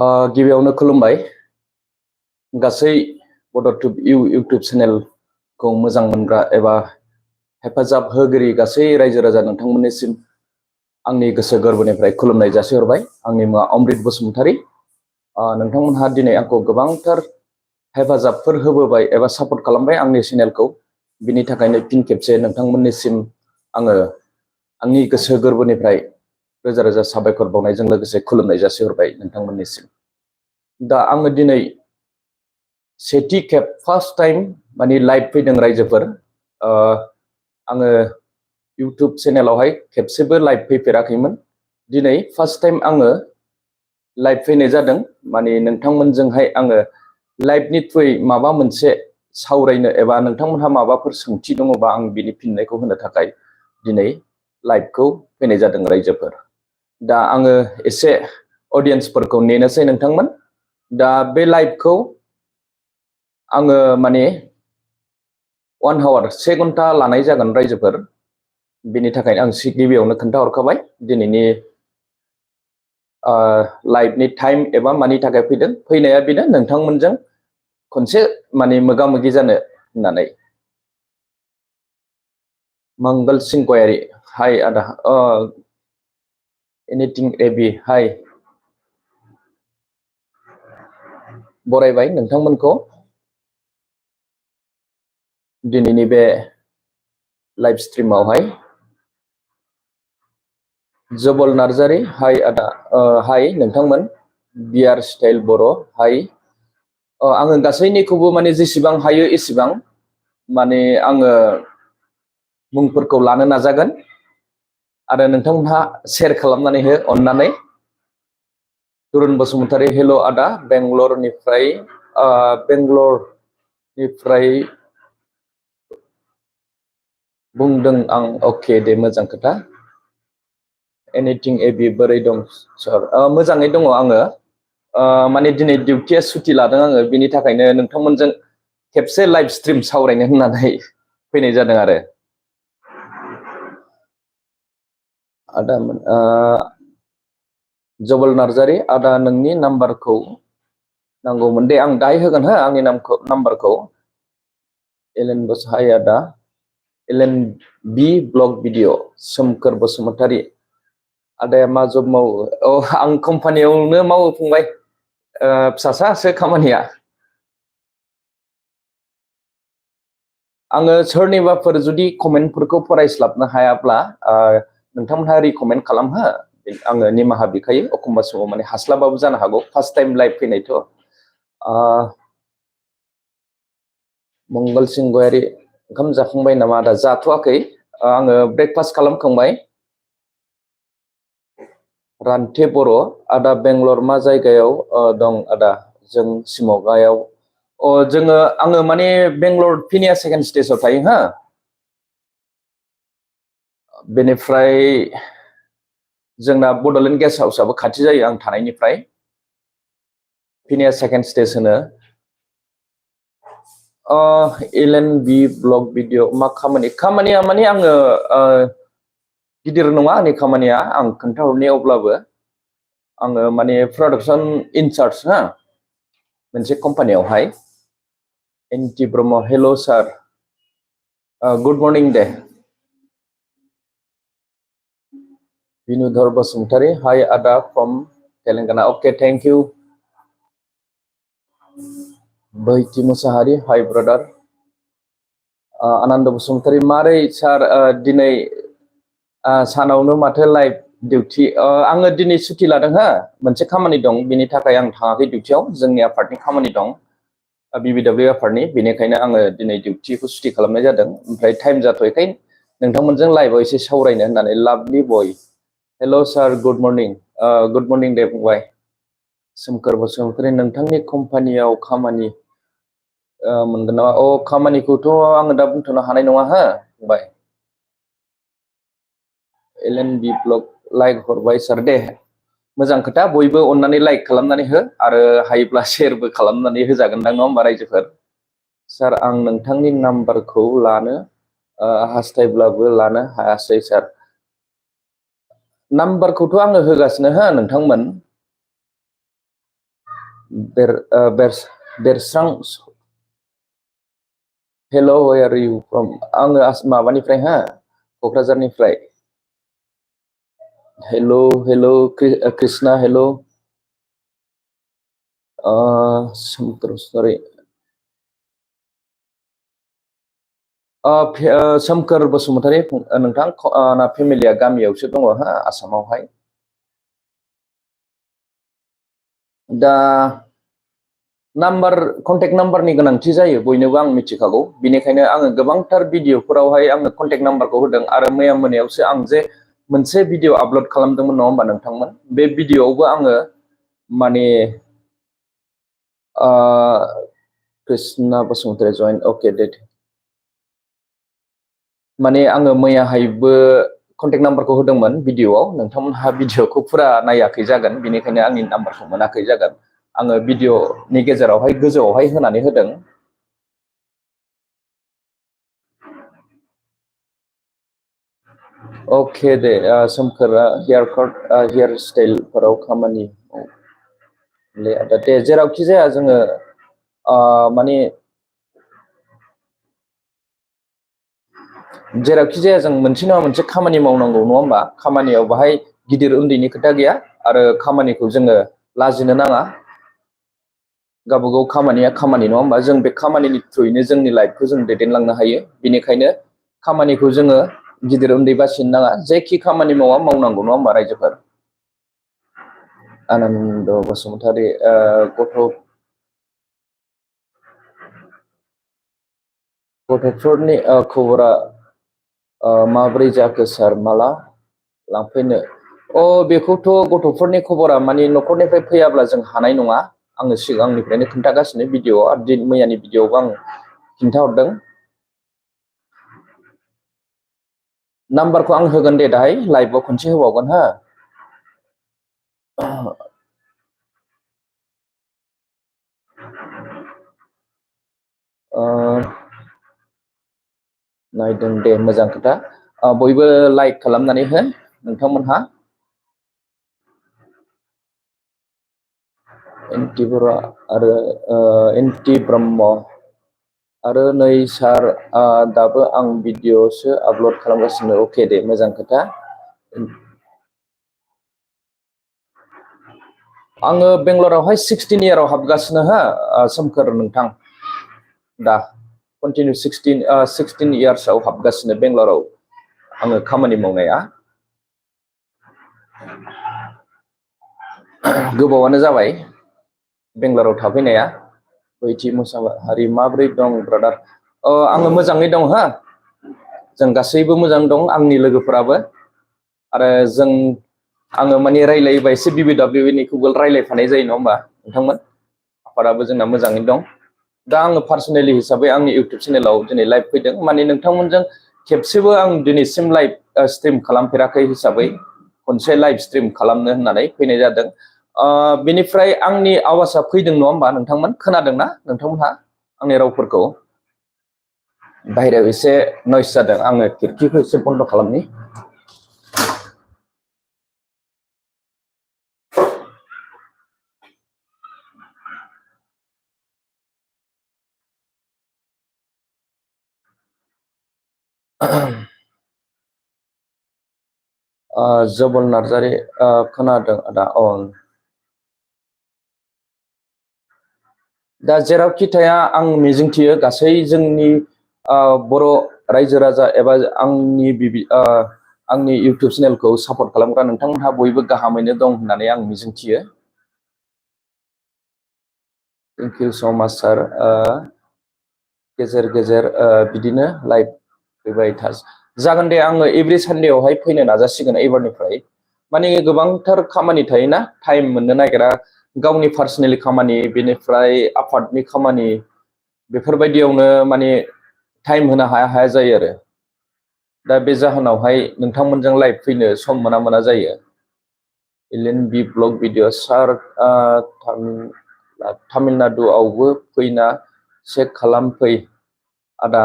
गिबियावनो खुलुमबाय गासै बड' इउटुब चेनेलखौ मोजां मोनग्रा एबा हेफाजाब होगिरि गासै रायजो राजा नोंथांमोननिसिम आंनि गोसो गोरबोनिफ्राय खुलुमनाय जासिहरबाय। आंनि मुङा अमृत बसुमतारी। नोंथांमोनहा दिनै आंखौ गोबांथार हेफाजाबफोर होबोबाय एबा सापर्ट खालामबाय आंनि चेनेलखौ। बिनि थाखायनो फिन खेबसे नोंथांमोननिसिम आङो आंनि गोसो गोरबोनिफ्राय रोजा रोजा साबायखर बावनायजों लोगोसे खुलुमनाय जासिहरबाय नोंथांमोननिसिम। दा आङो दिनै सेथि खेब फार्स्ट टाइम माने लाइभ फैदों रायजोफोर। आङो इउटुब चेनेलावहाय खेबसेबो लाइभ फैफेराखैमोन। दिनै फार्स्ट टाइम आङो लाइभ फैनाय जादों। माने नोंथांमोनजोंहाय आङो लाइभनि थ्रुयै माबा मोनसे सावरायनो एबा नोंथांमोनहा माबाफोर सोंथि दङबा आं बिनि फिननायखौ होनो थाखाय दिनै लाइभखौ फैनाय जादों रायजोफोर। दा आङो एसे अडियन्सफोरखौ नेनोसै नोंथांमोन। दा बे लाइभखौ आङो माने 1 आवार 1 घन्टा लानाय जागोन रायजोफोर। बिनि थाखायनो आं गिबियावनो खोन्थाहरखाबाय दिनैनि लाइभनि टाइम एबा मानि थाखाय फैदों। फैनाया बेनो नोंथांमोनजों खनसे माने मोगा मोगि जानो होननानै। मंगल सिंह गयारी हाय आदा। एनिथिं एबि हाय। बरायबाय नोंथांमोनखौ दिनैनि बे लाइभ स्ट्रिमावहाय। जबल नार्जारी हाय आदा। हाय नोंथांमोन। बियार स्टाइल बर' हाय। आङो गासैनिखौबो माने जेसेबां हायो एसेबां माने आङो मुंफोरखौ लानो नाजागोन आरो नोंथांमोनहा शेयार खालामनानै हो अननानै। तुरुन बसुमतारी हेल' आदा बेंगलरनिफ्राय बुंदों आं। अके दे, मोजां खोथा। एनिथिं एबि बोरै दं सार? मोजाङै दङ आङो। माने दिनै डिउटिया सुटि लादों आङो। बिनि थाखायनो नोंथांमोनजों खेबसे लाइभ स्ट्रिम सावरायनो होननानै फैनाय जादों आरो। आदामोन जबल नार्जारी आदा नोंनि नाम्बारखौ नांगौमोन दे, आं दाहाय होगोन हो आंनि नाम्बारखौ। एलेन बस हाय आदा। एलेन बि ब्लग भिडिअ सोमखोर बसुमतारी आदाया मा जब मावो? आं कम्पानियावनो मावो फंबाय। फिसासासो खामानिया। आङो सोरनिबाफोर जुदि कमेन्टफोरखौ फरायस्लाबनो हायाब्ला नोंथांमोनहा रिकमेन्ड खालाम हो। आङो निमाहा बिखायो। एखमबा समाव माने हास्लाबाबो जानो हागौ। फार्स्ट टाइम लाइभ फैनायथ'। मंगल सिंह गयारी ओंखाम जाखांबाय नामा आदा? जाथ'वाखै। आङो ब्रेकफास्ट खालामखांबाय। रान्थे बर' आदा बेंगलर मा जायगायाव दं आदा? जों सिमगायाव। आङो माने बेंगलर फिनिया सेकेन्ड स्टेजाव थायो हा। बेनिफ्राय जोंना बड'लेण्ड गेस्ट हाउसआबो खाथि जायो आं थानायनिफ्राय। फिनिया सेकेन्ड स्टेज होनो। एलेन बि ब्लग भिडिअ मा खामानिया माने आङो गिदिर नङा आंनि खामानिया। आं खोन्थाहरनि अब्लाबो आङो माने प्रडाक्सन इनचार्ज हा मोनसे कम्पानियावहाय। एनटि Brahma hello' sir. Good morning दे। बिनुधर बसुमतारी हाय आदा from Telangana. Okay, thank you. Baithi Musahary hi brother. आनन्द बसुमतारी मारै सार दिनै सानावनो माथो लाइभ डिउटि? आङो दिनै सुटि लादों हा। मोनसे खामानि दं, बिनि थाखाय आं थाङाखै डिउटियाव। जोंनि आफादनि खामानि दं, बिबिडब्लिउ आफादनि। बेनिखायनो आङो दिनै डिउटिखौ सुटि खालामनाय जादों। ओमफ्राय टाइम जाथ'यैखाय नोंथांमोनजों लाइभआव एसे सावरायनो होननानै। लाभलि बय हेल' sir good morning. Good morning दे फंबाय। सोमखोर बसुमतारी नोंथांनि कम्पानियाव खामानि मोनगोन नामा? खामानिखौथ' आङो दा बुंथ'नो हानाय नङा हो फंबाय। एलेन बि ब्लग लाइक हरबाय सार। दे, मोजां खोथा। बयबो अननानै लाइक खालामनानै हो आरो हायोब्ला शेयारबो खालामनानै होजागोनदां, नङा होमबा रायजोफोर? सार आं नोंथांनि नाम्बारखौ लानो हास्थायब्लाबो लानो हायासै सार। नाम्बारखौथ' आङो होगासिनो हो नोंथांमोन। बेरस्रां हेल' वेर आर इउ फ्रम आङो माबानिफ्राय हा क'क्राझारनिफ्राय हेल' कृष्णा हेल' सरि सोमखोर बसुमतारी नोंथां फेमिलिया गामियावसो दङ हा आसामावहाय दा कन्टेक्ट नाम्बारनि गोनांथि जायो बयनोबो आं मिथिखागौ बिनिखायनो आङो गोबांथार भिडिअफोरावहाय आङो कन्टेक्ट नाम्बारखौ होदों आरो मैया मोनायावसो आं जे मोनसे भिडिअ आपल'ड खालामदोंमोन नङा होमबा नोंथांमोन बे भिडिअआवबो आङो माने कृष्णा बसुमतारी जइन अके दे माने आङो मैयाहायबो कन्टेक्ट नाम्बारखौ होदोंमोन भिडिअआव नोंथांमोनहा भिडिअखौ फुरा नायाखै जागोन बेनिखायनो आंनि नाम्बारखौ मोनाखै जागोन आङो भिडिअनि गेजेरावहाय गोजौआवहाय होनानै होदों अके दे सोमखोरा हेयार स्टाइलफोराव खामानि दे जेरावखि जाया जोङो माने जेरावखि जाया जों मोनसे नङा मोनसे खामानि मावनांगौ नङा होमबा खामानियाव बाहाय गिदिर उन्दैनि खोथा गैया आरो खामानिखौ जोङो लाजिनो नाङा गावबागाव खामानिया खामानि नङा होमबा जों बे खामानिनि थ्रुयैनो जोंनि लाइफखौ जों दैदेनलांनो हायो बेनिखायनो खामानिखौ जोङो गिदिर उन्दै बासिनो नाङा जेखि खामानि मावनांगौ नङा होमबा रायजोफोर आनन्द बसुमतारी गथ'फोरनि खबरा माब्रै जाखो सार माला लांफैनो बेखौथ' गथ'फोरनि खबरा माने न'खरनिफ्राय फैयाब्ला जों हानाय नङा आङो सिगांनिफ्रायनो खोन्थागासिनो भिडिअ आरो मैयानि भिडिअआवबो आं खिन्थाहरदों नाम्बारखौ आं होगोन दे दाहाय लाइभआव खनसे होबावगोन हा नायदों दे मोजां खोथा बयबो लाइक खालामनानै हो नोंथांमोनहा एन्टि बर' आरो एन्टि ब्रह्म आरो नै सार दाबो आं भिडिअसो आपल'ड खालामगासिनो अके दे मोजां खोथा आङो बेंगलरावहाय 16 इयाराव हाबगासिनो हा सोमखोर नोंथां दा कन्टिनिउ 16 इयार्सआव हाबगासिनो बेंगलराव आङो खामानि मावनाया गोबावानो जाबाय बेंगलराव थाफैनाया बैथि मोसाहारि माब्रै दं ब्रादार आङो मोजाङै दं हा जों गासैबो मोजां दं आंनि लोगोफोराबो आरो आङो माने रायलायोबा एसे बिबिदाब्लिउनिखौबो रायलायफानाय जायो नङा होमबा नोंथांमोन आफादाबो जोंना मोजाङै दं दा आङो पार्सनेलि हिसाबै आंनि इउटुब चेनेलाव दिनै लाइभ फैदों माने नोंथांमोनजों खेबसेबो आं दिनैसिम लाइभ स्ट्रिम खालामफेराखै हिसाबै खनसे लाइभ स्ट्रिम खालामनो होननानै फैनाय जादों बेनिफ्राय आंनि आवाजआ फैदों नङा होमबा नोंथांमोन खोनादोंना नोंथांमोनहा आंनि रावफोरखौ बाहेरायाव एसे नयस जादों आङो खिरखिखौ एसे बन्द' खालामनि जबल नार्जारि खोनादों आदा दा जेरावखि थाया आं मिजिंथियो गासै जोंनि बर' रायजो राजा एबा आंनि इउटुब चेनेलखौ सापर्ट खालामग्रा नोंथांमोनहा बयबो गाहामैनो दं होननानै आं मिजिंथियो थेंक इउ स' माच सार गेजेर गेजेर बिदिनो लाइभ फैबाय जागोन दे आङो एभरि सानडेआवहाय फैनो नाजासिगोन एबारनिफ्राय माने गोबांथार खामानि थायोना टाइम मोननो नागिरा गावनि पार्सनेलि खामानि बेनिफ्राय आफादनि खामानि बेफोरबायदियावनो माने टाइम होनो हाया जायो आरो दा बे जाहोनावहाय नोंथांमोनजों लाइभ फैनो सम मोना जायो एलियन बि ब्लग भिडिअ सार तामिलनाडुआवबो फैना चेक खालामफै आदा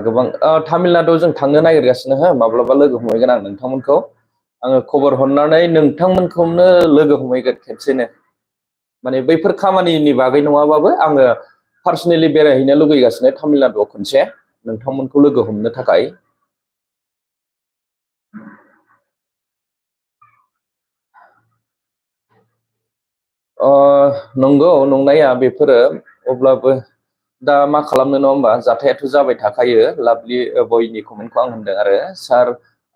गोबां तामिलनाडुआव जों थांनो नागिरगासिनो हो माब्लाबा लोगो हमहैगोन आं नोंथांमोनखौ आङो खबर हरनानै नोंथांमोनखौनो लोगो हमहैगोन खेबसेनो माने बैफोर खामानिनि बागै नङाबाबो आङो पार्सनेलि बेरायहैनो लुगैगासिनो तामिलनाडुआव खनसे नोंथांमोनखौ लोगो हमनो थाखाय। नंगौ नंनाया बेफोरो, अब्लाबो दा मा खालामनो नङा होमबा, जाथायाथ' जाबाय थाखायो। लाभलि बयनि कमेन्टखौ आं होनदों आरो सार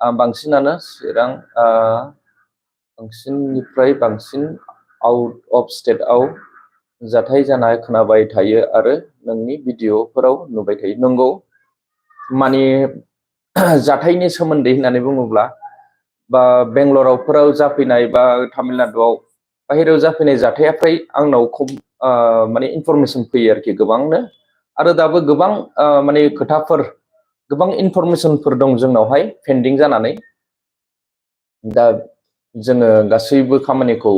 बांसिनानो चिरां बांसिननिफ्राय बांसिन आउट अफ स्टेटआव जाथाय जानाय खोनाबाय थायो आरो नोंनि भिडिअफोराव नुबाय थायो। नंगौ, माने जाथायनि सोमोन्दै होननानै बुङोब्ला बा बेंगलरावफोराव जाफैनाय बा तामिलनाडुआव बाहेरायाव जाफैनाय जाथाया फ्राय आंनाव माने इनफरमेसन फैयो आरोखि गोबांनो, आरो दाबो गोबां माने खोथाफोर, गोबां इनफरमेसनफोर दं जोंनावहाय पेन्डिं जानानै। दा जोङो गासैबो खामानिखौ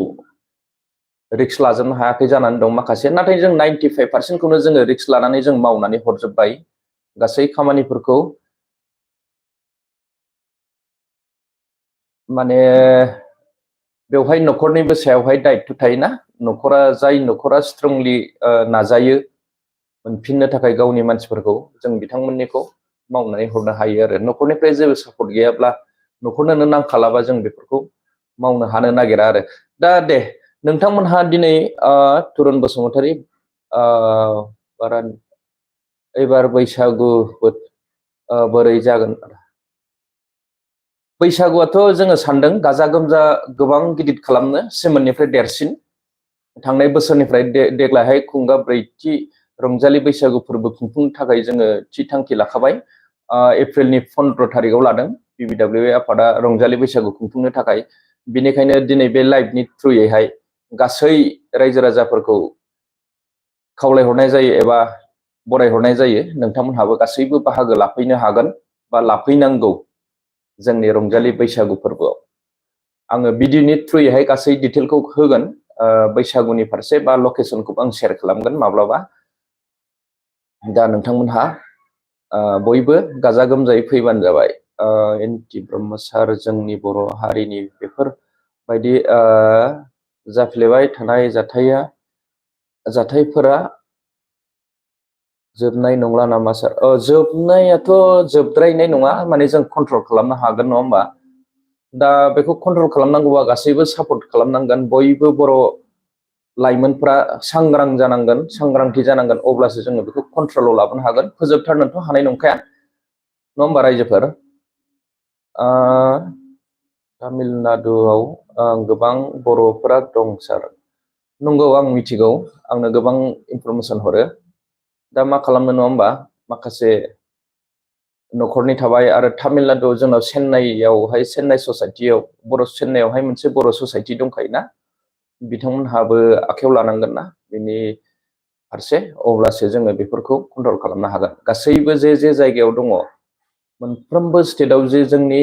रिक्स लाजोबनो हायाखै जानानै दं माखासे, नाथाय जों 95% जोङो रिक्स लानानै जों मावनानै हरजोब्बाय गासै खामानिफोरखौ। माने बेवहाय न'खरनिबो सायावहाय दायित्व थायोना, न'खरा जाय न'खरा स्ट्रंलि नाजायो मोनफिननो थाखाय गावनि मानसिफोरखौ, जों बिथांमोननिखौ मावनानै हरनो हायो आरो। न'खरनिफ्राय जेबो सापर्ट गैयाब्ला, न'खरनोनो नांखालाबा जों बेफोरखौ मावनो हानो नागिरा आरो। दा दे, नोंथांमोनहा दिनै तुरुन बसुमतारी बारा एबार बैसागु बोरै जागोन? बैसागुआथ' जोङो सानदों गाजा गोमजा गोबां गिदिर खालामनो, सेमोननिफ्राय देरसिन। थांनाय बोसोरनिफ्राय देग्लायहाय खुंगा 4थि रंजालि बैसागु फोरबो खुंफुंनो थाखाय जोङो थि थांखि लाखाबाय। एप्रिलनि 15 थारिखआव लादों BBWA आफादा रंजालि बैसागु खुंफुंनो थाखाय। बिनिखायनो दिनै बे लाइभनि थ्रुयैहाय गासै रायजो राजाफोरखौ खावलायहरनाय जायो एबा बरायहरनाय जायो, नोंथांमोनहाबो गासैबो बाहागो लाफैनो हागोन बा लाफैनांगौ जोंनि रंजालि बैसागु फोरबोआव। आङो भिडिअनि थ्रुयैहाय गासै डिटेलखौ होगोन, बैसागुनि फारसे बा लकेसनखौबो आं शेयार खालामगोन माब्लाबा। दा नोंथांमोनहा बयबो गाजा गोमजायै फैबानो जाबाय। एनटि ब्रह्म सार, जोंनि बर' हारिनि बेफोरबायदि जाफ्लेबाय थानाय जाथायफोरा जोबनाय नंला नामा सार? जोबनायाथ' जोबद्रायनाय नङा, माने जों कन्ट्रल खालामनो हागोन, नङा होमबा? दा बेखौ कन्ट्रल खालामनांगौबा गासैबो सापर्ट खालामनांगोन, बयबो बर' लाइमोनफ्रा सांग्रां जानांगोन, सांग्रांथि जानांगोन, अब्लासो जोङो बेखौ कन्ट्रलाव लाबोनो हागोन। फोजोबथारनोथ' हानाय नंखाया, नङा होमबा रायजोफोर? तामिलनाडुआव गोबां बर'फोरा दं सार। नंगौ, आं मिथिगौ, आंनो गोबां इनफरमेसन हरो। दा मा खालामनो, नङा होमबा? माखासे न'खरनि थाबाय, आरो तामिलनाडुआव जोंनाव चेन्नाइयावहाय, चेन्नाइ ससाइटियाव, चेन्नाइयावहाय मोनसे बर' ससाइटि दंखायोना, बिथांमोनहाबो आखायाव लानांगोन ना बेनि फारसे, अब्लासो जोङो बेफोरखौ कन्ट्रल खालामनो हागोन। गासैबो जे जायगायाव दङ, मोनफ्रोमबो स्टेटआव जे जोंनि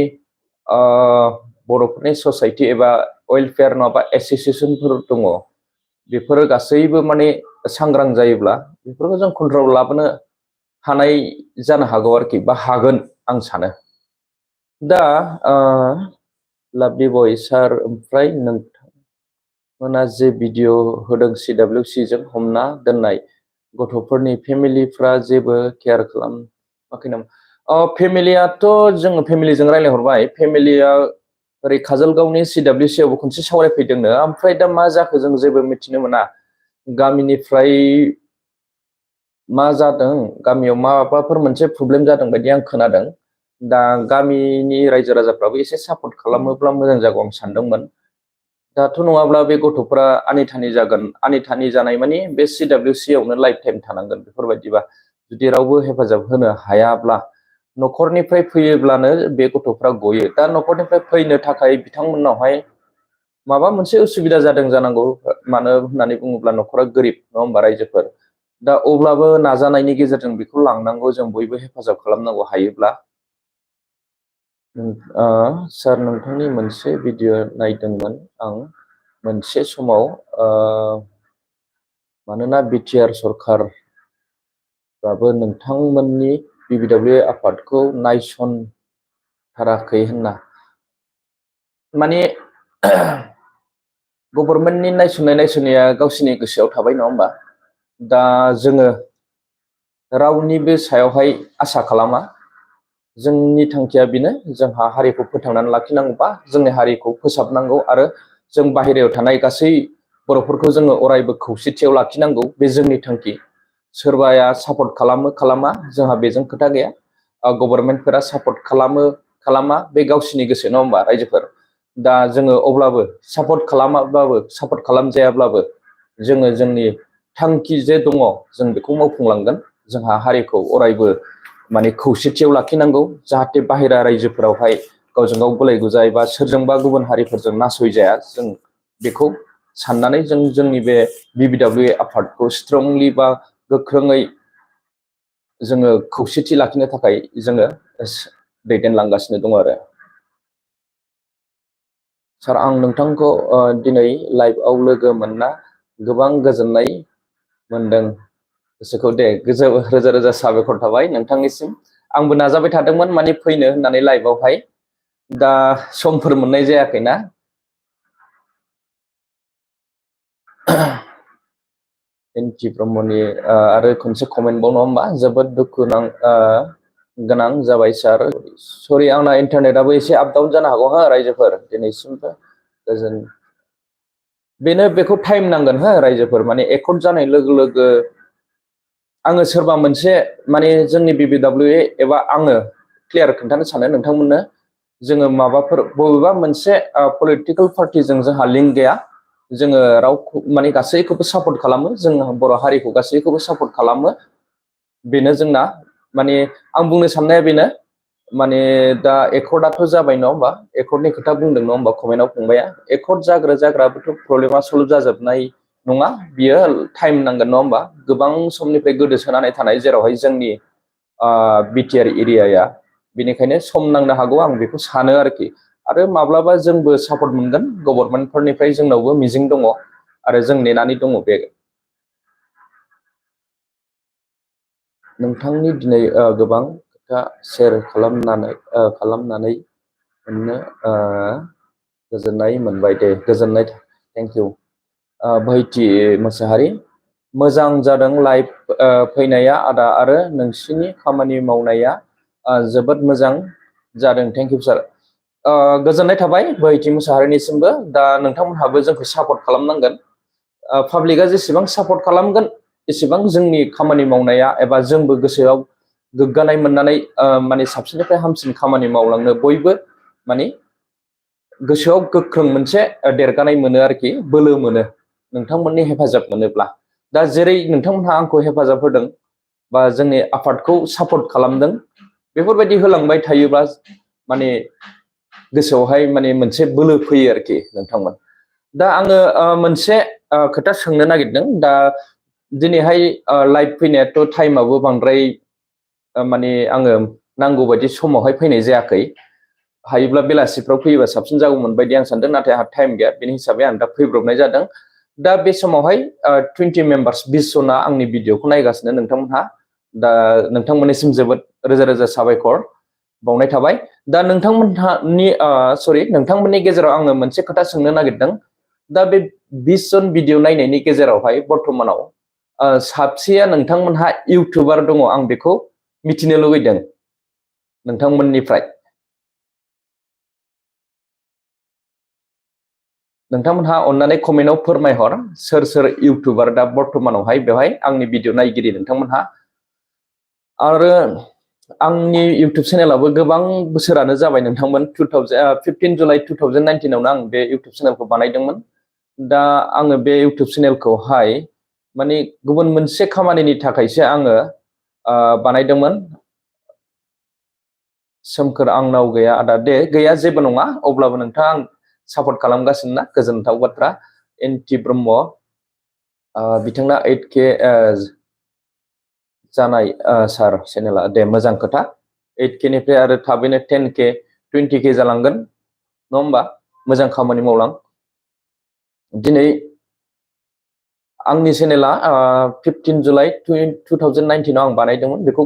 बर'फोरनि ससाइटि एबा वेलफेयार नङाबा एस'सियेसनफोर दङ, बेफोरो गासैबो माने सांग्रां जायोब्ला बेफोरखौ जों कन्ट्रल लाबोनो हानाय जानो हागौ आरोखि, बा हागोन आं सानो। दा लाभलि बय सार, ओमफ्राय नोंथांमोना जे भिडिअ होदों CWC जों हमना दोननाय गथ'फोरनि फेमिलिफ्रा जेबो केयार खालामाखै नामा? फेमिलियाथ' जोङो फेमिलिजों रायज्लायहरबाय, फेमिलिया ओरै काजलगावनि CWC आवबो खनसे सावरायफैदोंनो, ओमफ्राय दा मा जाखो जों जेबो मिथिनो मोना। गामिनिफ्राय मा जादों, गामियाव माबाफोर मोनसे प्रब्लेम जादों बायदि आं खोनादों। दा गामिनि रायजो राजाफ्राबो एसे सापर्ट खालामोब्ला मोजां जागौ आं सानदोंमोन। दाथ' नङाब्ला बे गथ'फ्रा आनिथानि जागोन, आनिथानि जानाय माने बे CWC आवनो लाइफ टाइम थानांगोन। बेफोरबायदिबा जुदि रावबो हेफाजाब होनो हायाब्ला, न'खरनिफ्राय फैयोब्लानो बे गथ'फ्रा गयो। दा न'खरनिफ्राय फैनो थाखाय बिथांमोननावहाय माबा मोनसे उसुबिदा जादों जानांगौ, मानो होननानै बुङोब्ला न'खरा गोरिब, नङा होमबा रायजोफोर? दा अब्लाबो नाजानायनि गेजेरजों बेखौ लांनांगौ, जों बयबो हेफाजाब खालामनांगौ हायोब्ला। सार, नोंथांनि मोनसे भिडिअ नायदोंमोन आं मोनसे समाव, मानोना बिटिआर सरखाराबो नोंथांमोननि BBWA आफादखौ नायसनथाराखै होनना, माने गभर्नमेन्टनि नायसुनाया गावसिनि गोसोआव थाबाय नङा होमबा दा जोङो रावनिबो सायावहाय आसा खालामा जोंनि थांखिया बेनो जोंहा हारिखौ फोथांनानै लाखिनांगौबा जोंनि हारिखौ फोसाबनांगौ आरो जों बाहेरायाव थानाय गासै बर'फोरखौ जोङो अरायबो खौसेथियाव लाखिनांगौ बे जोंनि थांखि सोरबाया सापर्ट खालामा जोंहा बेजों खोथा गैया गभर्नमेन्टफोरा सापर्ट खालामा बे गावसिनि गोसो नङा होमबा रायजोफोर दा जोङो अब्लाबो सापर्ट खालामजायाब्लाबो जोङो जोंनि थांखि जे दङ जों बेखौ मावफुंलांगोन जोंहा हारिखौ अरायबो माने खौसेथियाव लाखिनांगौ जाहाथे बाहेरा रायजोफोरावहाय गावजों गाव गुलाय गुजाय बा सोरजोंबा गुबुन हारिफोरजों नासयजाया जों बेखौ साननानै जों जोंनि बे BBWA आफादखौ स्ट्रंलि बा गोख्रोङै जोङो खौसेथि लाखिनो थाखाय जोङो दैदेनलांगासिनो दङ आरो सार आं नोंथांखौ दिनै लाइभआव लोगो मोनना गोबां गोजोननाय मोनदों गोसोखौ दे रोजा रोजा साबायखर थाबाय नोंथांनिसिम आंबो नाजाबाय थादोंमोन माने फैनो होननानै लाइभआवहाय दा समफोर मोननाय जायाखैना एनटि ब्रह्मनि आरो खनसे कमेन्ट बाव नङा होमबा जोबोद दुखु गोनां जाबाय सार सरि आंना इन्टारनेटआबो एसे आप डाउन जानो हागौ हा रायजोफोर दिनैसिमबो गोजोन बेनो बेखौ टाइम नांगोन हो रायजोफोर माने एकर्ड जानाय लोगो लोगो आङो सोरबा मोनसे माने जोंनि BBWA एबा आङो क्लियार खोन्थानो सानो नोंथांमोननो जोङो माबाफोर बबेबा मोनसे पलिटिकेल पार्टिजों जोंहा लिंक गैया जोङो रावखौ माने गासैखौबो सापर्ट खालामो जों बर' हारिखौ गासैखौबो सापर्ट खालामो बेनो जोंना माने आं बुंनो साननाया बेनो माने दा एकर्डआथ' जाबाय नङा होमबा एकर्डनि खोथा बुंदों नङा होमबा कमेन्टआव फंबाया एकर्ड जाग्राबोथ' प्रब्लेमा सल्भ जाजोबनाय नङा बियो टाइम नांगोन नङा होमबा गोबां समनिफ्राय गोदोसोनानै थानाय जेरावहाय जोंनि बिटिआर एरियाया बेनिखायनो सम नांनो हागौ आं बेखौ सानो आरोखि आरो माब्लाबा जोंबो सापर्ट मोनगोन गभर्नमेन्टफोरनिफ्राय जोंनावबो मिजिं दङ आरो जों नेनानै दङ बे नोंथांनि दिनै गोबां खोथा शेयार खालामनानै मोननो गोजोननाय मोनबाय दे गोजोननाय थेंक इउ बोहैथि मोसाहारि मोजां जादों लाइभ फैनाया आदा आरो नोंसिनि खामानि मावनाया जोबोद मोजां जादों थेंक इउ सार गोजोननाय थाबाय बोहैथि मोसाहारिनिसिमबो दा नोंथांमोनहाबो जोंखौ सापर्ट खालामनांगोन पाब्लिकआ जेसेबां सापर्ट खालामगोन एसेबां जोंनि खामानि मावनाया एबा जोंबो गोसोआव गोग्गानाय मोननानै माने साबसिननिफ्राय हामसिन खामानि मावलांनो बयबो माने गोसोआव गोख्रों मोनसे देरगानाय मोनो आरोखि बोलो मोनो नोंथांमोननि हेफाजाब मोनोब्ला दा जेरै नोंथांमोनहा आंखौ हेफाजाब होदों बा जोंनि आफादखौ सापर्ट खालामदों बेफोरबायदि होलांबाय थायोब्ला माने गोसोआवहाय माने मोनसे बोलो फैयो आरोखि नोंथांमोन दा आङो मोनसे खोथा सोंनो नागिरदों दा दिनैहाय लाइभ फैनायाथ' टाइमाबो बांद्राय माने आङो नांगौ बायदि समावहाय फैनाय जायाखै हायोब्ला बेलासिफ्राव फैयोबा साबसिन जागौमोन बायदि आं सानदों नाथाय आंहा टाइम गैया बेनि हिसाबै आं दा फैब्रबनाय जादों दा बे समावहाय 20 मेम्बार्स 20 जना आंनि भिडिअखौ नायगासिनो नोंथांमोनहा दा नोंथांमोननिसिम जोबोद रोजा रोजा साबायखर बावनाय थाबाय दा नोंथांमोननि गेजेराव आङो मोनसे खोथा सोंनो नागिरदों दा बे 20 जन भिडिअ नायनायनि गेजेरावहाय बर्तमानाव साबसेया नोंथांमोनहा इउटुबार दङ आं बेखौ मिथिनो लुबैदों नोंथांमोननिफ्राय नोंथांमोनहा अन्नानै कमेन्टआव फोरमायहर सोर इउटुबार दा बर्तमानावहाय बेवहाय आंनि भिडिअ नायगिरि नोंथांमोनहा आरो आंनि इउटुब चेनेलाबो गोबां बोसोरानो जाबाय नोंथांमोन 15 जुलाइ 2019 आवनो आं बे इउटुब चेनेलखौ बानायदोंमोन दा आङो बे इउटुब चेनेलखौहाय माने गुबुन मोनसे खामानिनि थाखायसो आङो बानायदोंमोन सोमखोर आंनाव गैया आदा दे गैया जेबो नङा अब्लाबो नोंथाङा आं सापर्ट खालामगासिनो ना गोजोनथाव बाथ्रा एनटि ब्रह्म बिथांना 8K जानाय सार चेनेला दे मोजां खोथा 8K निफ्राय आरो थाबैनो 10K 20K जालांगोन नङा होमबा मोजां खामानि मावलां दिनै आंनि चेनेला 15 जुलाइ 2019 आव आं बानायदोंमोन बेखौ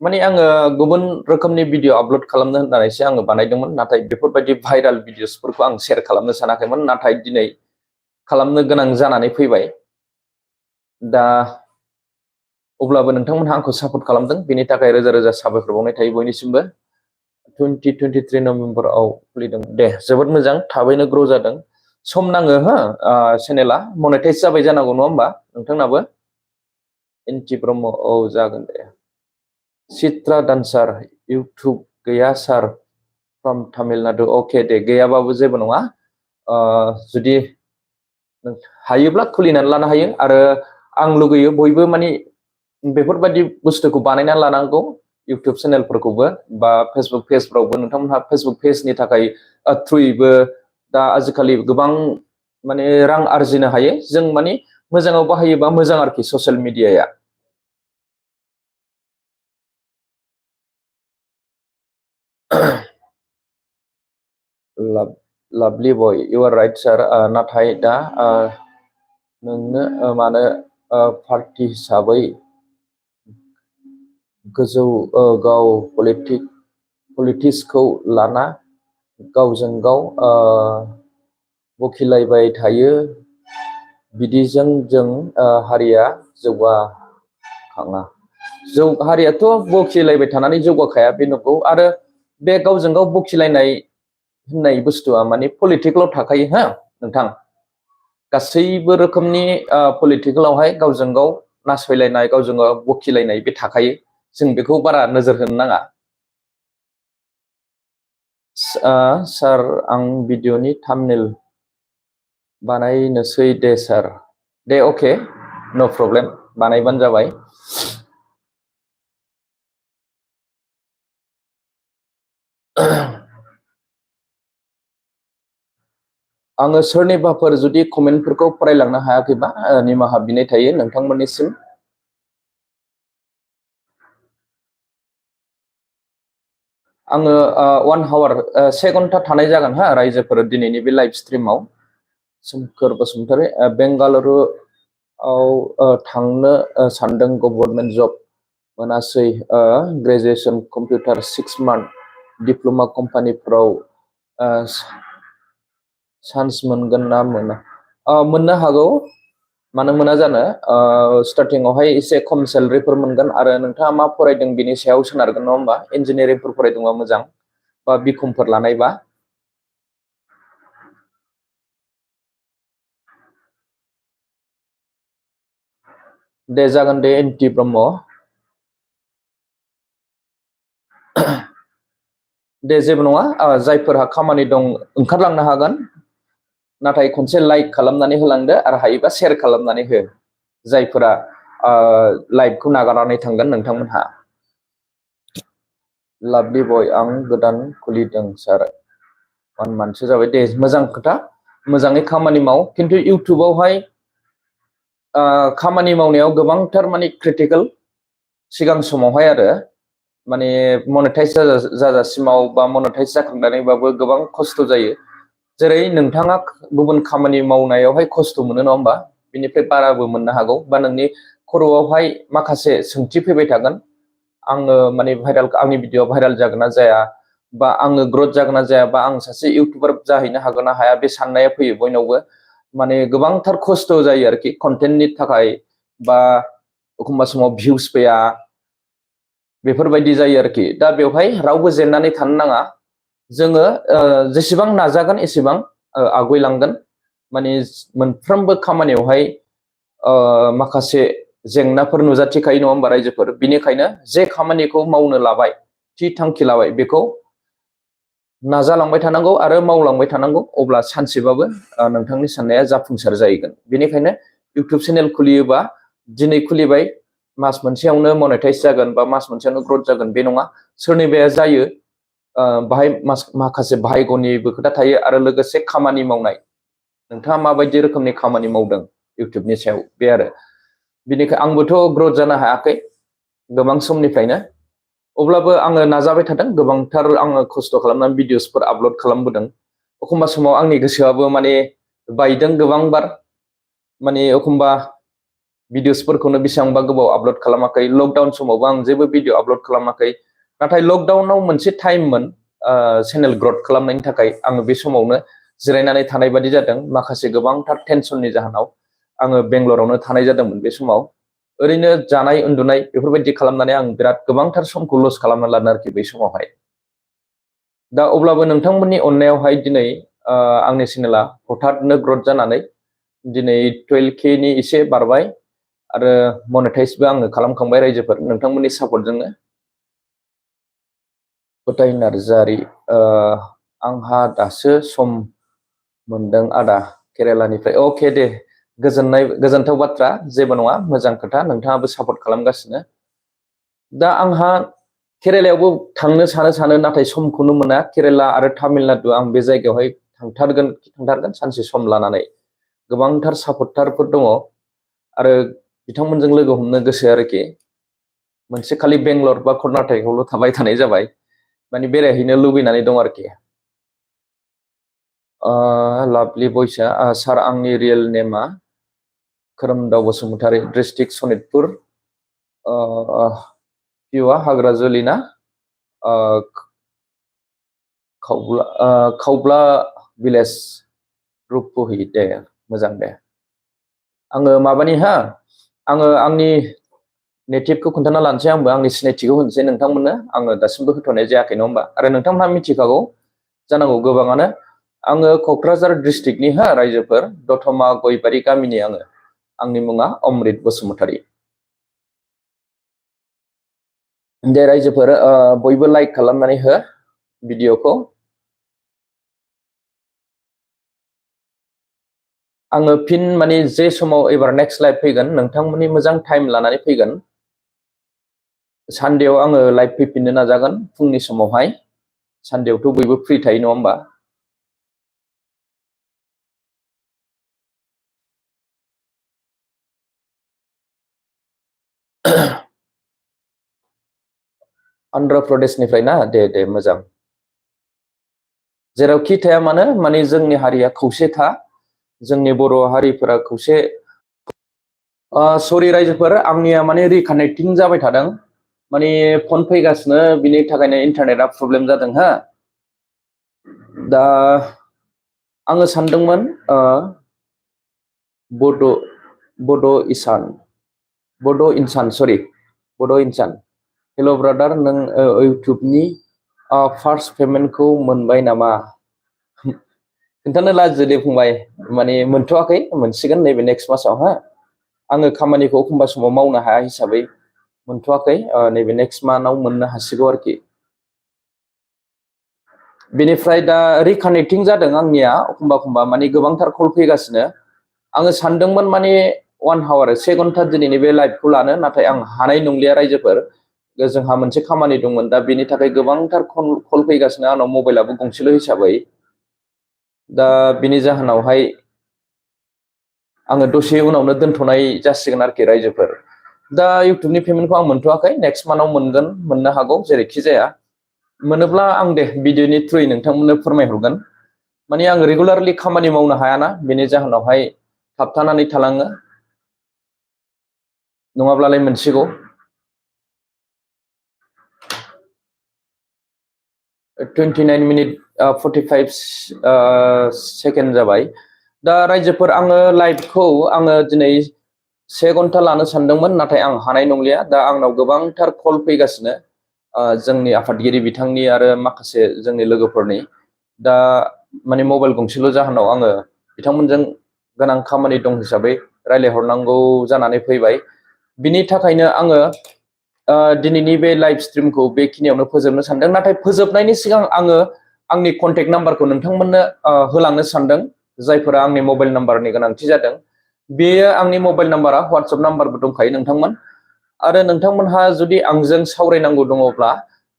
माने आङो गुबुन रोखोमनि भिडिअ आपल'ड खालामनो होननानैसो आङो बानायदोंमोन नाथाय बेफोरबायदि भाइराल भिडिअसफोरखौ आं शेयार खालामनो सानाखैमोन नाथाय दिनै खालामनो गोनां जानानै फैबाय। दा अब्लाबो नोंथांमोनहा आंखौ सापर्ट खालामदों, बेनि थाखाय रोजा रोजा साबायखर बावनाय थायो बयनिसिमबो। 2023 नभेम्बराव खुलिदों दे, जोबोद मोजां, थाबैनो ग्र' जादों। सम नाङो हो, चेनेला मनेटाइज जाबाय जानांगौ नङा होमबा नोंथांनाबो? एनटि ब्रह्म, औ जागोन दे। चित्रा डान्सार, इउटुब गैया सार, फ्रम तामिलनाडु, अके दे, गैयाबाबो जेबो नङा। जुदि हायोब्ला खुलिनानै लानो हायो, आरो आं लुगैयो बयबो माने बेफोरबायदि बुस्थुखौ बानायना लानांगौ, इउटुब चेनेलफोरखौबो बा फेसबुक पेजफ्रावबो नोंथांमोनहा फेसबुक पेजनि थाखाय थ्रुयैबो दा आजिखालि गोबां माने रां आरजिनो हायो। जों माने मोजाङाव बाहायोबा मोजां आरोखि ससियेल मिडियाया। लाभलि बय, इउ आर राइट सार, नाथाय दा नोंनो मानो पार्टि हिसाबै गोजौ गाव पलिटिक्सखौ लाना गावजों गाव बखिलायबाय थायो, बिदिजों जों हारिया जौगाखाङा। हारियाथ' बखिलायबाय थानानै जौगाखाया, बे नंगौ। आरो बे गावजों गाव बखिलायनाय होननाय बुस्थुआ माने पलिटिकेलाव थाखायो हा नोंथां। गासैबो रोखोमनि पलिटिकेलावहाय गावजों गाव नासयलायनाय, गावजों गाव बखिलायनाय बे थाखायो। जों बेखौ बारा नोजोर होनो नाङा। सार, आं भिडिअनि थाम्बनेल बानायनोसै दे सार। दे अके, नो प्रब्लेम, बानायबानो जाबाय। आङो सोरनिबाफोर जुदि कमेन्टफोरखौ फरायलांनो हायाखैबा निमाहा बिनाय थायो नोंथांमोननिसिम। आङो 1 आवार 1 घन्टा थानाय जागोन हा रायजोफोर दिनैनि बे लाइभ स्ट्रिमाव। सोमखोर बसुमतारी, बेंगालुरुआव थांनो सानदों, गभर्नमेन्ट जब मोनासै, ग्रेजुएसन कम्पिउटार 6 मान्थ, डिप्ल'मा कम्पानिफोराव चान्स मोनगोन ना मोना? मोननो हागौ, मानो मोना जानो। स्टार्टिंआवहाय एसे खम सेलारिफोर मोनगोन, आरो नोंथाङा मा फरायदों बिनि सायाव सोनारगोन नङा होमबा? इन्जिनियारिंफोर फरायदोंबा मोजां, बा बिकमफोर लानायबा। दे जागोन दे एनटि ब्रह्म, दे जेबो नङा। जायफोरहा खामानि दं ओंखारलांनो हागोन, नाथाय खनसे लाइक खालामनानै होलांदो, आरो हायोबा शेयार खालामनानै हो, जायफोरा लाइभखौ नागारनानै थांगोन नोंथांमोनहा। लाभलि बय, आं गोदान खुलिदों सार, 1 मान्थसो जाबाय, दे मोजां खोथा, मोजाङै खामानि माव। खिन्थु इउटुबावहाय खामानि मावनायाव गोबांथार माने क्रिटिकेल, सिगां समावहाय आरो माने मनेटाइज जाजासिमाव बा मनेटाइज जाखांनानैबाबो गोबां खस्थ' जायो। जेरै नोंथाङा गुबुन खामानि मावनायावहाय खस्थ' मोनो नङा होमबा? बिनिफ्राय बाराबो मोननो हागौ, बा नोंनि खर'आवहाय माखासे सोंथि फैबाय थागोन। आङो माने आंनि भिडिअ भाइराल जागोन ना जाया, बा आङो ग्रथ जागोन ना जाया, बा आं सासे इउटुबार जाहैनो हागोन ना हाया, बे साननाया फैयो बयनावबो। माने गोबांथार खस्थ' जायो आरोखि कन्टेन्टनि थाखाय, बा एखमबा समाव भिउस फैया, बेफोरबायदि जायो आरोखि। दा बेवहाय रावबो जेननानै थानो नाङा। जोङो जेसेबां नाजागोन एसेबां आवगायलांगोन। माने मोनफ्रोमबो खामानियावहाय माखासे जेंनाफोर नुजाथिखायो नङा होमबा रायजोफोर? बिनिखायनो जे खामानिखौ मावनो लाबाय, थि थांखि लाबाय, बेखौ नाजालांबाय थानांगौ आरो मावलांबाय थानांगौ, अब्ला सानसेबाबो नोंथांनि साननाया जाफुंसार जाहैगोन। बेनिखायनो इउटुब चेनेल खुलियोबा, दिनै खुलिबाय, मास मोनसेयावनो मनेटाइज जागोन, बा मास मोनसेयावनो ग्रथ जागोन, बे नङा। सोरनिबाया जायो, बाहाय माखासे भायग'निबो खोथा थायो, आरो लोगोसे खामानि मावनाय, नोंथाङा माबायदि रोखोमनि खामानि मावदों इउटुबनि सायाव, बे आरो। बिनिखाय आंबोथ' ग्रथ जानो हायाखै गोबां समनिफ्रायनो, अब्लाबो आङो नाजाबाय थादों। गोबांथार आङो खस्थ' खालामनानै भिडिअसफोर आपल'ड खालामबोदों। एखमबा समाव आंनि गोसोआबो माने बायदों गोबांबार, माने एखमबा भिडिअसफोरखौनो बेसेबांबा गोबाव आपल'ड खालामाखै। लकडाउन समावबो आं जेबो भिडिअ आपल'ड खालामाखै, नाथाय लकडाउनाव मोनसे टाइममोन चेनेल ग्रथ खालामनायनि थाखाय। आङो बे समावनो जिरायनानै थानाय बादि जादों माखासे गोबांथार टेनसननि जाहोनाव आङो बेंगलरावनो थानाय जादोंमोन बे समाव ओरैनो जानाय उन्दुनाय बेफोरबायदि खालामनानै आं बिराद गोबांथार समखौ लस खालामना लादों आरोखि बै समावहाय दा अब्लाबो नोंथांमोननि अननायावहाय दिनै आंनि चेनेला हठाथनो ग्रथ जानानै दिनै 12K नि एसे बारबाय आरो मनेटाइजबो आङो खालामखांबाय रायजोफोर नोंथांमोननि सापर्टजोंनो फोथाय नार्जारि आंहा दासो सम मोनदों आदा केरेलानिफ्राय अके दे गोजोनथाव बाथ्रा जेबो नङा मोजां खोथा नोंथाङाबो सापर्ट खालामगासिनो दा आंहा केरेलायावबो थांनो सानो नाथाय समखौनो मोना केरेला आरो तामिलनाडु आं बे जायगायावहाय थांथारगोन सानसे सम लानानै गोबांथार सापर्टारफोर दङ आरो बिथांमोनजों लोगो हमनो गोसो आरोखि मोनसे खालि बेंगलर बा कर्नाटकआवल' थाबाय थानाय जाबाय माने बेरायहैनो लुबैनानै दं आरोखि लाभलि भइसआ सार आंनि रियेल नेमा खोरोमदाव बसुमतारी डिस्ट्रिक्ट सनितपुर पिउआ हाग्राजुलि ना खावब्ला भिलेज रुपहि दे मोजां दे आङो माबानि आङो आंनि नेटिभखौ खोन्थाना लानोसै आंबो आंनि सिनायथिखौ होनोसै नोंथांमोननो आङो दासिमबो होथ'नाय जायाखै नङा होमबा आरो नोंथांमोनहा मिथिखागौ जानांगौ गोबाङानो आङो क'क्राझार डिस्ट्रिक्टनि रायजोफोर दतमा गयबारि गामिनि आंनि मुङा अमृत बसुमतारी दे रायजोफोर बयबो लाइक खालामनानै हो भिडिअखौ आङो फिन माने जे समाव एबार नेक्स्ट लाइभ फैगोन नोंथांमोननि मोजां टाइम लानानै फैगोन सानडेआव आङो लाइभ फैफिननो नाजागोन फुंनि समावहाय सानडेआवथ' बयबो फ्रि थायो नङा होमबा अन्ध्र प्रदेशनिफ्राय ना दे मोजां जेरावखि थाया मानो माने जोंनि हारिया खौसे था जोंनि बर' हारिफोरा खौसे सरि रायजोफोर आंनिया माने रिकानेक्टिं जाबाय थादों माने फन फैगासिनो बिनि थाखायनो इन्टारनेटआ प्रब्लेम जादों दा आङो सानदोंमोन बड' इनसान हेल' ब्रादार नों इउटुबनि फार्स्ट पेमेन्टखौ मोनबाय नामा खोन्थानो लाजियो दे फंबाय माने मोनथ'वाखै मोनसिगोन नैबे नेक्स्ट मासाव आङो खामानिखौ एखमबा समाव मावनो हाया हिसाबै मोनथ'वाखै नैबे नेक्स्ट मान्थआव मोननो हासिगौ आरोखि बेनिफ्राय दा रिकानेक्टिं जादों आंनिया एखमबा माने गोबांथार कल फैगासिनो आङो सानदोंमोन माने 1 आवार 1 घन्टा दिनैनि बे लाइभखौ लानो नाथाय आं हानाय नंलिया रायजोफोर जोंहा मोनसे खामानि दंमोन दा बेनि थाखाय गोबांथार कल फैगासिनो आंनाव मबाइलाबो गंसेल' हिसाबै दा बिनि जाहोनावहाय आङो दसे उनावनो दोनथ'नाय जासिगोन आरोखि रायजोफोर दा इउटुबनि पेमेन्टखौ आं मोनथ'वाखै नेक्स्ट मान्थआव मोननो हागौ जेरैखि जाया मोनोब्ला आं दे भिडिअनि थ्रुयै नोंथांमोननो फोरमायहरगोन माने आं रेगुलारलि खामानि मावनो हायाना बेनि जाहोनावहाय थाबथानानै थालाङो नङाब्लालाय मोनसिगौ 29 मिनिट 45 सेकेन्ड जाबाय दा रायजोफोर आङो लाइभखौ आङो दिनै 1 घन्टा लानो सानदोंमोन नाथाय आं हानाय नंलिया दा आंनाव गोबांथार कल फैगासिनो जोंनि आफादगिरि बिथांनि आरो माखासे जोंनि लोगोफोरनि दा माने मबाइल गंसेल' जाहोनाव आङो बिथांमोनजों गोनां खामानि दं हिसाबै रायलायहरनांगौ जानानै फैबाय बिनि थाखायनो आङो दिनैनि बे लाइभ स्ट्रिमखौ बेखिनियावनो फोजोबनो सानदों नाथाय फोजोबनायनि सिगां आङो आंनि कन्टेक्ट नाम्बारखौ नोंथांमोननो होलांनो सानदों जायफोरा आंनि मबाइल नाम्बारनि गोनांथि जादों बेयो आंनि मबाइल नाम्बारा WhatsApp नाम्बारबो दंखायो नोंथांमोन आरो नोंथांमोनहा जुदि आंजों सावरायनांगौ दङब्ला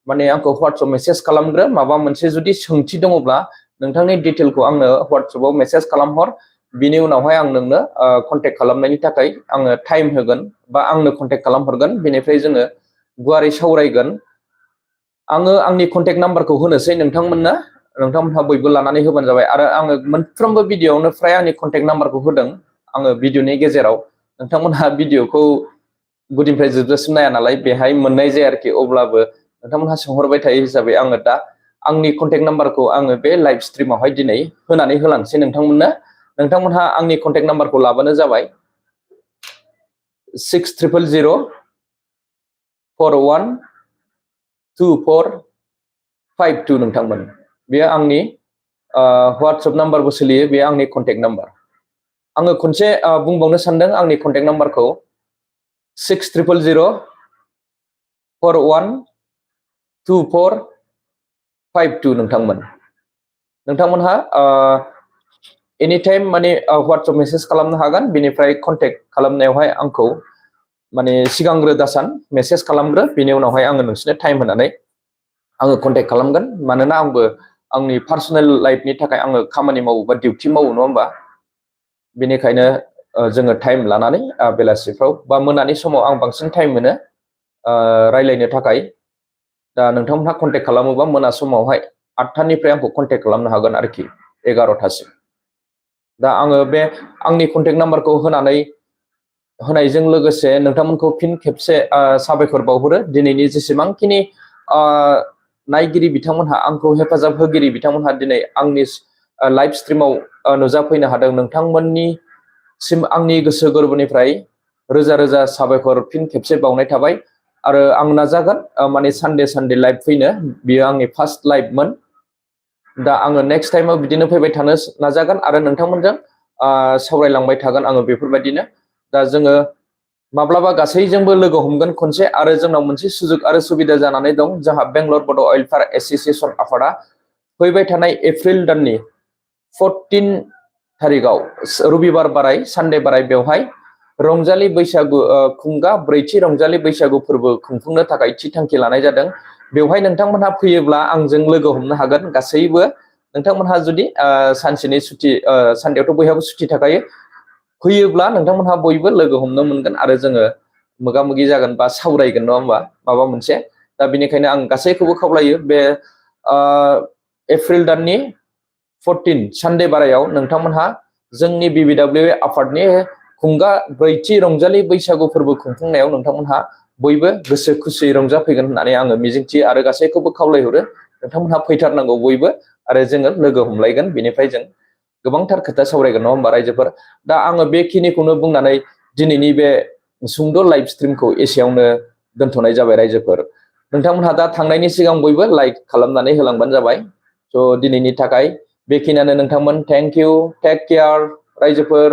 माने आंखौ WhatsApp मेसेज खालामग्रो माबा मोनसे जुदि सोंथि दङब्ला नोंथांनि डिटेलखौ आंनो WhatsAppआव मेसेज खालामहर बिनि उनावहाय आं नोंनो कन्टेक्ट खालामनायनि थाखाय आङो टाइम होगोन बा आंनो कन्टेक्ट खालामहरगोन बेनिफ्राय जोङो गुवारै सावरायगोन आङो आंनि कन्टेक्ट नाम्बारखौ होनोसै नोंथांमोनहा बयबो लानानै होबानो जाबाय आरो आङो मोनफ्रोमबो भिडिअआवनो फ्राय आंनि कन्टेक्ट नाम्बारखौ होदों आङो भिडिअनि गेजेराव नोंथांमोनहा भिडिअखौ गुदिनिफ्राय जोबजासिम नाया नालाय बेहाय मोननाय जाया आरोखि अब्लाबो नोंथांमोनहा सोंहरबाय थायो हिसाबै आङो दा आंनि कन्टेक्ट नाम्बारखौ आङो बे लाइभ स्ट्रिमावहाय दिनै होनानै होलांसै नोंथांमोननो। नोंथांमोनहा आंनि कन्टेक्ट नाम्बारखौ लाबानो जाबाय 6000412452 नोंथांमोन। बेयो आंनि WhatsApp नाम्बारबो सोलियो, बेयो आंनि कन्टेक्ट नाम्बार। आङो खनसे बुंबावनो सानदों आंनि कन्टेक्ट नाम्बारखौ 6000412452 नोंथांमोनहा एनि टाइम माने WhatsApp मेसेज खालामनो हागोन। बेनिफ्राय कन्टेक्ट खालामनायावहाय आंखौ माने सिगांग्रो दासान मेसेज खालामग्रो, बेनि उनावहाय आङो नोंसोरनो टाइम होनानै आङो कन्टेक्ट खालामगोन। मानोना आंबो आंनि पार्सनेल लाइफनि थाखाय आङो खामानि मावो बा डिउटि मावो, नङा होमबा? बेनिखायनो जोङो टाइम लानानै बेलासिफ्राव बा मोनानि समाव आं बांसिन टाइम मोनो रायलायनो थाखाय। दा नोंथांमोनहा कन्टेक्ट खालामोबा मोना समावहाय 8टानिफ्राय आंखौ कन्टेक्ट खालामनो हागोन आरोखि 11टासिम। दा आङो बे आंनि कन्टेक्ट नाम्बारखौ होनायजों लोगोसे नोंथांमोनखौ फिन खेबसे साबायखर बावहरो। दिनैनि जेसेबांखिनि नायगिरि बिथांमोनहा, आंखौ हेफाजाब होगिरि बिथांमोनहा दिनै आंनि लाइभ स्ट्रिमाव नुजाफैनो हादों, नोंथांमोननिसिम आंनि गोसो गोरबोनिफ्राय रोजा रोजा साबायखर फिन खेबसे बावनाय थाबाय। आरो आं नाजागोन माने सानडे लाइभ फैनो। बियो आंनि फार्स्ट लाइभमोन। दा आङो नेक्स्ट टाइमाव बिदिनो फैबाय थानो नाजागोन आरो नोंथांमोनजों सावरायलांबाय थागोन आङो बेफोरबायदिनो। दा जोङो माब्लाबा गासैजोंबो लोगो हमगोन खनसे। आरो जोंनाव मोनसे सुजुग आरो सुबिदा जानानै दं, जोंहा बेंगलर बड' वेलफेयार एस'सिएशन आफादा फैबाय थानाय एप्रिल दाननि 14 थारिखआव रबिबार बाराय, सानडे बाराय, बेवहाय रंजालि बैसागु ब्रैथि रंजालि बैसागु फोरबो खुंफुंनो थाखाय थि थांखि लानाय जादों। बेवहाय नोंथांमोनहा फैयोब्ला आंजों लोगो हमनो हागोन गासैबो। नोंथांमोनहा जुदि सानसेनि सुटि, सानडेआवथ' बयहाबो सुटि थाखायो, फैयोब्ला नोंथांमोनहा बयबो लोगो हमनो मोनगोन आरो जोङो मोगा मोगि जागोन बा सावरायगोन, नङा होमबा, माबा मोनसे। दा बेनिखायनो आं गासैखौबो खावलायो, बे एप्रिल दाननि 14 सानडे बारायाव नोंथांमोनहा जोंनि BBW आफादनि ब्रैथि रंजालि बैसागु फोरबो खुंफुंनायाव नोंथांमोनहा बयबो गोसो खुसियै रंजाफैगोन होननानै आङो मिजिंथियो आरो गासैखौबो खावलायहरो। नोंथांमोनहा फैथारनांगौ बयबो, आरो जोङो लोगो हमलायगोन। बेनिफ्राय जों गोबांथार खोथा सावरायगोन, नङा होमबा रायजोफोर? दा आङो बेखिनिखौनो बुंनानै दिनैनि बे सुंद' लाइभ स्ट्रिमखौ एसेयावनो दोनथ'नाय जाबाय रायजोफोर। नोंथांमोनहा दा थांनायनि सिगां बयबो लाइक खालामनानै होलांबानो जाबाय। स' दिनैनि थाखाय बेखिनियानो नोंथांमोन। थेंक इउ, टेक केयार रायजोफोर।